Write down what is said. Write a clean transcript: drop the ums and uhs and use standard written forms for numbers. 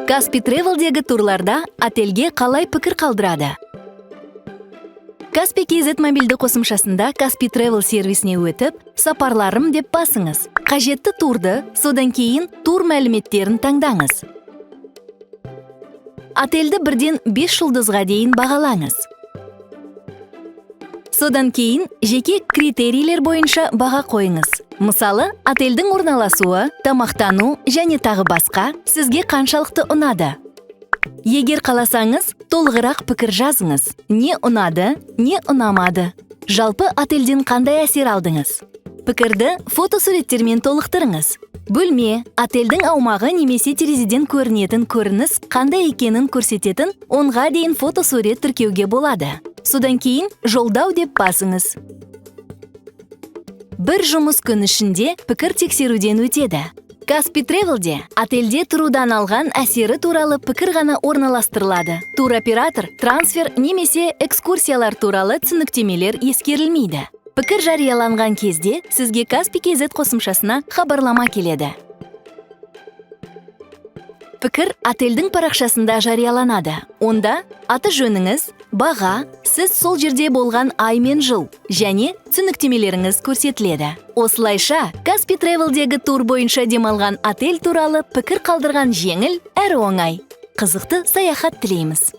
Каспи Travel'дегі турларда отельге қалай пікір қалдырады? Каспи KZ мобильді қосымшасында Каспи Travel сервисіне өтіп, «Сапарларым» деп басыңыз. Қажетті турды, содан кейін тур мәліметтерін таңдаңыз. Отельді бірден 5 жұлдызға дейін бағалаңыз. Содан кейін жеке критерийлер бойынша баға қойыңыз. Мысалы, отельдің орналасуы, тамақтану және тағы басқа сізге қаншалықты ұнады. Егер қаласаңыз, толығырақ пікір жазыңыз. Не ұнады, не ұнамады. Жалпы отельден қандай әсер алдыңыз? Пікірді фотосуреттермен толықтырыңыз. Бөлме, отельдің аумағы немесе терезеден көрінетін көрініс қандай екенін көрсететін 10-ға дейін фотосурет тіркеуге болады. Содан кейін «Жолдау» деп басыңыз. Бір жұмыс күн ішінде пікір тексеруден өтеді. Каспи Travel'де отельде тұрудан алған әсері туралы пікір ғана орналастырылады. Туроператор, трансфер немесе экскурсиялар туралы түсініктемелер ескерілмейді. Пікір жарияланған кезде сізге Каспи KZ қосымшасына хабарлама келеді. Пікір отельдің парақшасында жарияланады. Онда аты жөніңіз, баға, сіз сол жерде болған ай мен жыл және түсініктемелеріңіз көрсетіледі. Осылайша, Каспи Travel'дегі тур бойынша демалған отель туралы пікір қалдырған жеңіл әрі оңай. Қызықты саяхат тілейміз.